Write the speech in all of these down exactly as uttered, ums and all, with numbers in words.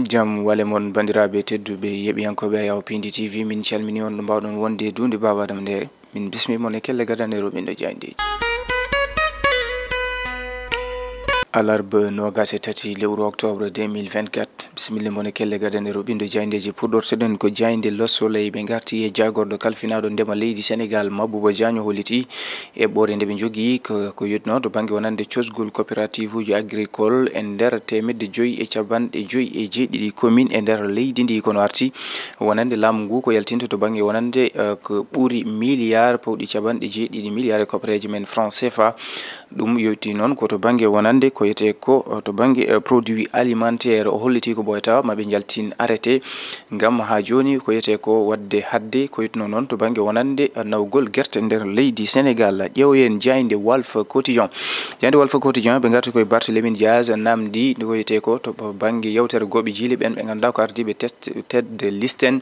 Jam wale mon, banndiraaɓe tedduɓe yeɓiyankooɓe Ayaw Pindi T V, min calmini on ɗo mbaawɗon wonde e duunde Baaba Adama nde. Min bismi mon e kelle gadanɗe roɓindo jaayndeeji. Alarba noogas e tati lewru octobre deux mille vingt-quatre. Bisimilla mon e kelle gadanɗe roɓindo jaayndeeji. Puɗɗortoɗen ko jaaynde Le Soleil. Ɓe ngarti e jaagorɗo kalfinaaɗo ndema leydi Senegal, Mabouba Diagne, holliti eɓɓoore nde ɓe njogii ko, ko yetno to bannge wonande cosgol coopérative uji agricole e nder teemedde joyi e capanɗe joyi e jeeɗiɗi commune e nder leydi ndi. Kono arti wonande laamu ngu ko yaltinta to bannge wonande, eh, ko ɓuri milliard pawɗi capanɗe jeeɗiɗi milliard e koppareeje men franc C F A. Ɗum yowti noon ko to bannge wonande ko yetee ko, eh, to bannge, eh, produit alimentaire. O holliti ko ɓooyata ma ɓe njaltin arrêté ngam haa jooni ko yetee ko waɗde hadde ko yetno noon to bannge wonande, eh, nawgol gerte nder leydi Senegal. Ƴeewoyen jaaynde Walf Quotidien. Jaaynde Walf Quotidien, ɓe ngarti koye Barthélémy Dias, namdi ko yetee ko to bannge yewtere gooɓe jiile ɓen ɓe ngannduɗaa ko ardiiɓe test, tête de liste en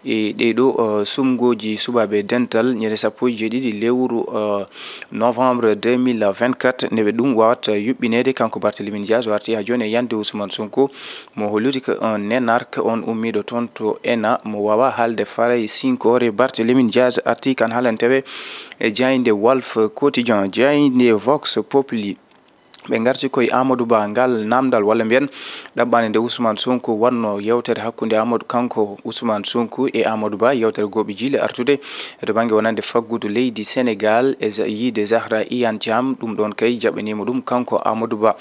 e ɗee ɗoo, eh, sumngooji suɓaaɓe dental ñande sappo e jeeɗiɗi lewru, eh, novembre deux mille vingt-quatre, nde ɓe ɗum waawata yuɓɓineede. Kanko Barthélémy Dias o arti haa jooni e yande Ousmane Sonko, mo holliti ko un énarque, on ummiiɗo toon to ena, mo waawaa haalde faray sinkoore. Barthélémy Dias arti kan haalante ɓe e jaaynde Walf Quotidien, jaaynde Vox Populi. Ɓe ngarti koye Amadou Ba, ngal namdal walla mbiyen ɗaɓɓaande nde Ousmane Sonko waɗno yewtere hakkunde Amadou, kanko Ousmane Sonko e Amadou Ba, yewtere gooɓe jiile artude e to bannge wonande faggudu leydi Senegal e za-, yiide Zahra Iyane Thiam. Ɗum ɗoon kay jaɓaniima ɗum kanko Amadou Ba.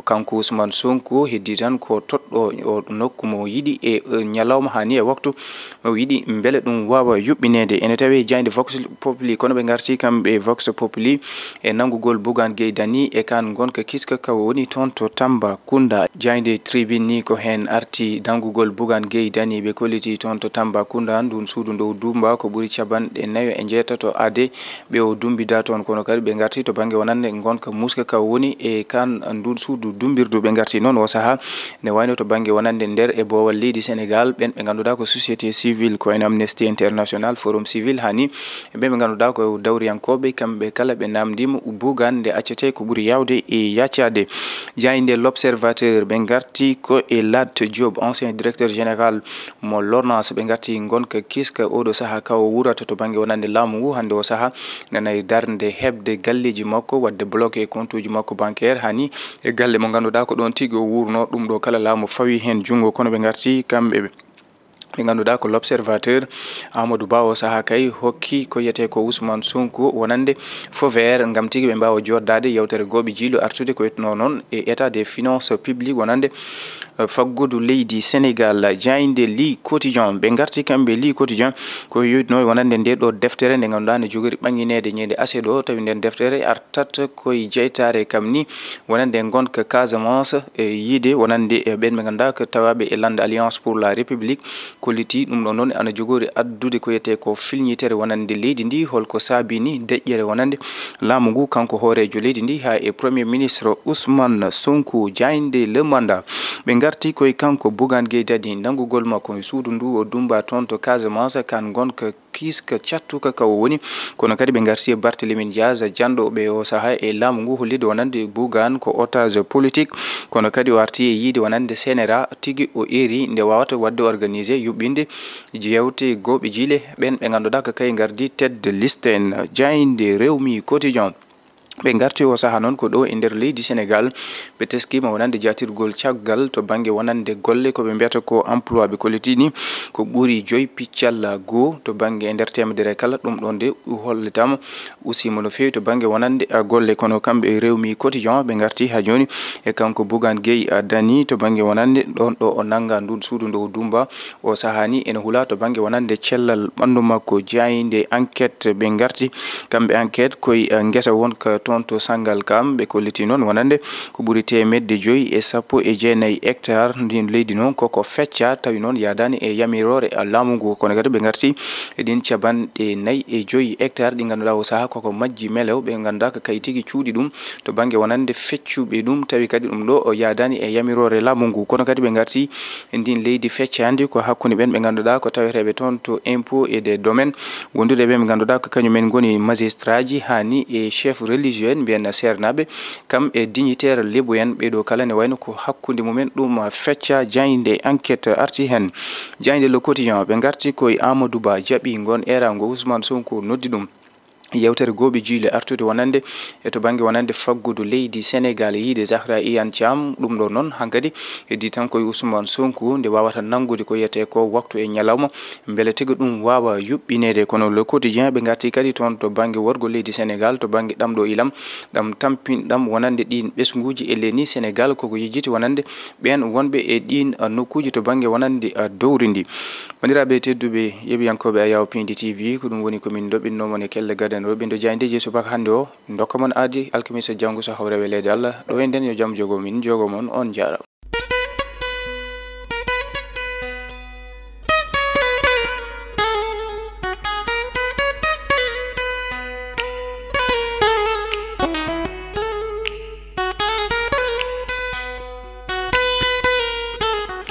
Kanko Ousmane Sonko heddii tan ko toɗɗo o nokku mo yiɗi e, e ñalawma haa ni e waktu o yiɗi mbele ɗum waawa yuɓɓineede. Ene tawee jaaynde Vox Populi, kono ɓe ngarti kamɓe Vox Populi e nanngugol Bougane Gueye Dany e kan ngonka kiska ka woni toon to Tambacounda. Jaaynde Tribune ni ko heen arti, nanngugol Bougane Gueye Dany ɓe kolliti toon to Tambacounda, ndun suudu ndu o dumbaa ko ɓuri capanɗe nayo e njeetato aade ɓe o dumbida toon, kono kadi ɓe ngarti to bannge wonande ngonka muska ka woni e kan ndun suudu dumbirdu. Ɓe ngarti noon o sahaa ne wayno to bannge wonande nder e boowal leydi Senegal, ɓen ɓe ngannduɗaa ko société civile, ko en Amnesty International, Forum Civil, haa ni e ɓen ɓe ngannduɗaa ko dawriyankooɓe, kamɓe kala ɓe namdiima Bougane nde accetee ko ɓuri yaawde e yaccaade. Jaaynde L'Observateur, ɓe ngarti ko e Lat Diop, ancien directeur général mo l'ONAS. Ɓe ngarti ngonka kiska oɗo sahaa ka o wurata to bannge wonande laamu ngu. Hannde o sahaa nana e darnde heɓde galleeji makko, waɗde bloqué compte uji makko bancaire, haa ni e galle mo ngannduɗaa ko ɗoon tigi o wuurno. Ɗum ɗo kala laamu fawi heen junngo, kono ɓe ngarti kamɓe ɓe ɓe ngannduɗaa ko L'Observateur. Amadou Ba o sahaa kay hokki ko yetee ko Ousmane Sonko wonande feu vert ngam tigi ɓe mbaawa jooɗdaade yewtere gooɓe jiilo artude ko yetnoo noon e état des finances publiques wonande, eh, faggudu leydi Senegal. Jaaynde Le Quotidien, ɓe ngarti kamɓe Le Quotidien ko yewtino wonande nde ɗo deftere nde ngannduɗaa ne jogori ɓanngineede ñande aset ɗo, tawi nden deftere artat koye jeytaare kam ni wonande ngonka Casamance, e yiide wonande e ɓen ɓe ngannduɗaa ko tawaaɓe e lannda Alliance pour la République, kolliti ɗum ɗo noon ana jogori addude ko yetee ko filñitere wonande leydi ndi, holko saabini deƴƴere wonande laamu ngu kanko hooreejo leydi ndi haa e Premier Ministre Ousmane Sonko. Jaaynde Le Mandat, ɓe ngarti koye kanko Bougane Gueye Dany, nanngugol makko e suudu ndu o dumba toon to Casamance, kan ngonka kiiska cattuka ka o woni. Kono kadi ɓe ngarti e Barthélémy Dias, janɗo ɓe o sahaa e laamu ngu, hollide wonande Bougane ko otage politique. Kono kadi o arti e yiide wonande C N R A tigi o eri nde wawata waɗde organisé yuɓɓinde jeewte gooɓe jiile ɓen ɓe ngannduɗaa ko kay ngardi tête de liste en. Jaaynde Rewmi Quotidien. Ɓe ngarti o sahaa noon ko ɗo e nder leydi Senegal. Ɓe teskiima wonande jaatirgol caggal to bannge wonande golle ko ɓe mbiyata ko emploi. Ɓe kolliti ni ko ɓuri joyi piccal goo to bannge e nder teemedere kala. Ɗum ɗoon de hollitaama usiima no feewi to bannge wonande, a, golle. Kono kamɓe e Rewmi Quotidien ɓe ngarti haa jooni e kanko Bougane Gueye, a, Dany to bannge wonande ɗoon ɗo o nannga ndun suudu ndu o dumba. O sahaa ni ene hula to bannge wonande cellal ɓanndu makko. Jaaynde Enquête ɓe ngarti, kamɓe Enquête koye, eh, ngesa wonka toon to Sangalkam. Ɓe kolliti noon wonande ko ɓuri teemedde joyi e sappo e jeenayi hectare ndin leydi noon koko fecca, tawi noon yaadaani e yamiroore, eh, laamu ngu. Kono kadi ɓe ngarti e ɗin capanɗe nayi e joyi hectare ɗi ngannduɗaa o sahaa koko majji melew, ɓe ngannduɗaa ko kay tigi cuuɗi ɗum to bannge wonande feccuɓe ɗum, tawi kadi ɗum ɗo o yaadaani e yamiroore laamu ngu. Kono kadi ɓe ngarti e ndin leydi feccandi ko hakkunde ɓen ɓe ngannduɗaa ko taweteeɓe toon to impôt et des domaines, wondude ɓen ɓe ngannduɗaa ko kañumen ngoni magistraji, haa ni e chef religieux. Juin mbiyen seernaaɓe, kam e dignitaire lebu en, ɓeeɗo kala ne wayno ko hakkunde mumen ɗum fecca. Jaaynde Enquête arti heen. Jaaynde Le Quotidien, ɓe ngarti koye Amadou Ba jaɓi ngon eeraango Ousmane Sonko noddi ɗum. Yewtere gooɓe jiyle artude wonande e to bannge wonande faggudu leydi Senegal, yiide Zahra Iyane Thiam. Ɗum ɗo noon hankadi heddi tan koye Ousmane Sonko nde wawata nanngude ko yiyetee ko waktu e ñalawma, mbele tigi ɗum waawa yuɓɓineede. Kono Le Quotidien ɓe ngarti kadi toon to bannge worgo leydi Senegal, to bannge ɗamɗo ilam, ɗam tampinɗam wonande ɗiin ɓesnguuji e leydi Senegal, koko yejjiti wonande ɓeen wonɓe e ɗiin, ah, nokkuuji to bannge wonande, ah, dowri ndi. Banndiraaɓe tedduɓe, yeɓiyankooɓe Ayaw Pindi T V, ko ɗum woni ko min ndoɓɓinno mon e kelle gadanɗo ɓindo jaayndeeji subaka hannde o. Ndokka mon aadi alkamisa janngo so hawre welede Allah. Ɗo e nden yo jam jogo min, jogo mon, on jaaraama.